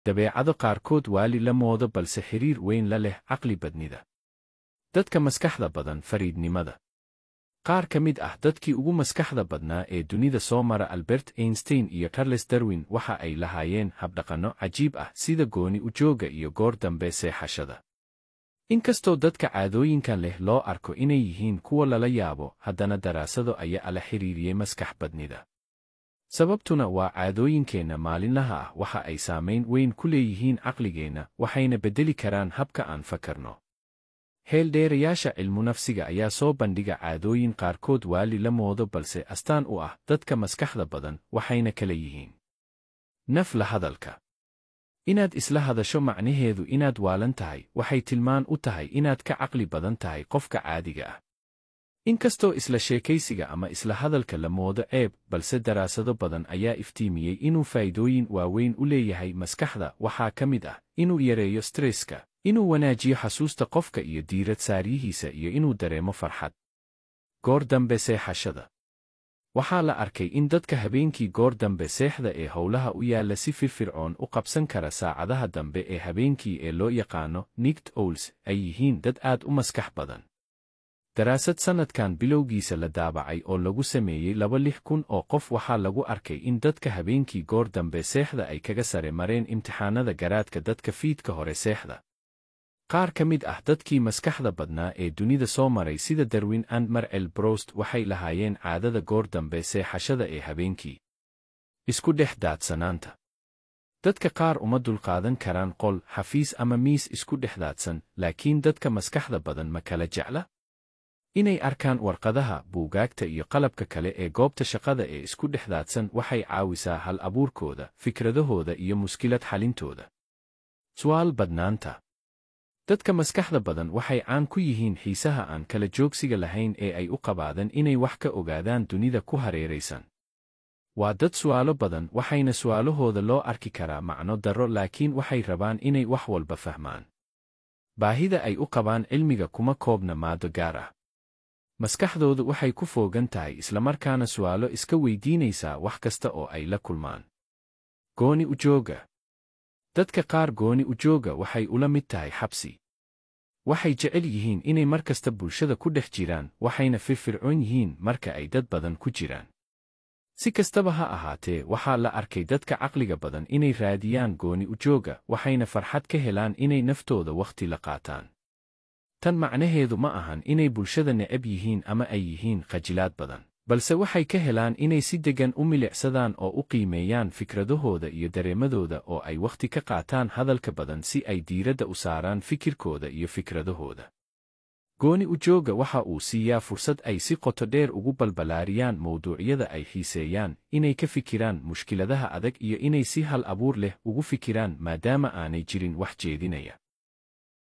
Dabeecado qaarkood waali la moodo balse xiriir weyn la leh caqli badnida. Dadka maskaxda badan fariidnimada. Qaar ka mid ah dadkii ugu maskaxda badnaa ee dunida soo mara, Albert Einstein iyo Charles Darwin, waxa ay lahaayeen habdhaqanno cajiib ah sida gooni u joogga iyo goor dambe seexashada. Inkastoo dadka caadooyinkan leh loo arko inay yihiin kuwa lala yaabo, haddana daraasado ayaa la xiriiriyey maskax badnida. Sababtuna waa caadooyinkeenna maalinlaha ah waxa ay saamayn weyn ku leeyihiin caqligeenna, waxayna beddeli karaan habka aan fakarno. Xeeldheerayaasha cilmunafsiga ayaa soo bandhiga caadooyin qaarkood waali la moodo balse astaan u ah dadka maskaxda badan, waxayna kala yihiin: Naf la hadalka. Inaad isla hadasho macnaheedu inaad waalan tahay, waxay tilmaan u tahay inaad ka caqli badan tahay qofka caadiga ah. Inkastoo isla sheekaysiga ama isla hadalka la moodo ceeb, balse daraasado badan ayaa iftiimiyey inuu faa'iidooyin waaweyn u leeyahay maskaxda. Waxaa ka mid ah inuu yareeyo stresska, inuu wanaajiyo xasuusta qofka iyo diirad saaryihiisa, iyo inuu dareemo farxad. Goor dambe seexashada. Waxaa la arkay in dadka habeenkii goor dambe seexda ee howlaha u yaalla si firfircoon u qabsan kara saacadaha dambe ee habeenkii ee loo yaqaano night owls ay yihiin dad aad u maskax badan. Daraasad sannadkan bilowgiisa la daabacay oo lagu sameeyey 26,000 oo qof waxaa lagu arkay in dadka habeenkii goor dambe seexda ay kaga sare mareen imtixaanada garaadka dadka fiidka hore seexda. Qaar ka mid ah dadkii maskaxda badnaa ee dunida soo maray sida Darwin and Marcel Proust waxay lahaayeen caadada goor dambe seexashada ee habeenkii. Isku dhex daadsanaanta. Dadka qaar uma dulqaadan karaan qol, xafiis ama miis isku dhex daadsan, laakiin dadka maskaxda badan ma kala jecla inay arkaan warqadaha, buugaagta iyo qalabka kale ee goobta shaqada ee isku dhex daadsan. Waxay caawisaa hal abuurkooda, fikradahooda iyo muskilad xalintooda. Su'aal badnaanta. Dadka maskaxda badan waxay caan ku yihiin xiisaha aan kala joogsiga lahayn ee ay u qabaadan inay wax ka ogaadaan dunida ku hareeraysan. Waa dad su'aalo badan, waxayna su'aalahooda loo arki karaa macno darro, laakiin waxay rabaan inay wax walba fahmaan. Baahida ay u qabaan cilmiga kuma koobna maado gaar ah. Maskaxdoodu waxay ku foogan tahay islamarkaana su'aalo iska weydiinaysaa wax kasta oo ay la kulmaan. Gooni u jooga. Dadka qaar gooni u jooga waxay ula mid tahay xabsi. Waxay jecel yihiin inay mar kasta bulshada ku dhex jiraan, waxayna firfircoon yihiin marka ay dad badan ku jiraan. Si kastaba ha ahaatee, waxaa la arkay dadka caqliga badan inay raadiyaan gooni u jooga, waxayna farxad ka helaan inay naftooda wakhti la qaataan. Tan macnaheedu ma ahan inay bulshada neceb yihiin ama ay yihiin khajilaad badan, balse waxay ka helaan inay si deggan u milicsadaan oo u qiimeeyaan fikradahooda iyo dareemadooda, oo ay wakhti ka qaataan hadalka badan si ay diiradda u saaraan fikirkooda iyo fikradahooda. Gooni u jooga waxa uu siiyaa fursad ay si qoto dheer ugu balbalaariyaan mawduucyada ay xiiseeyaan, inay ka fikiraan mushkiladaha adag iyo inay si hal abuur leh ugu fikiraan, maadaama aanay jirin wax jeedinaya.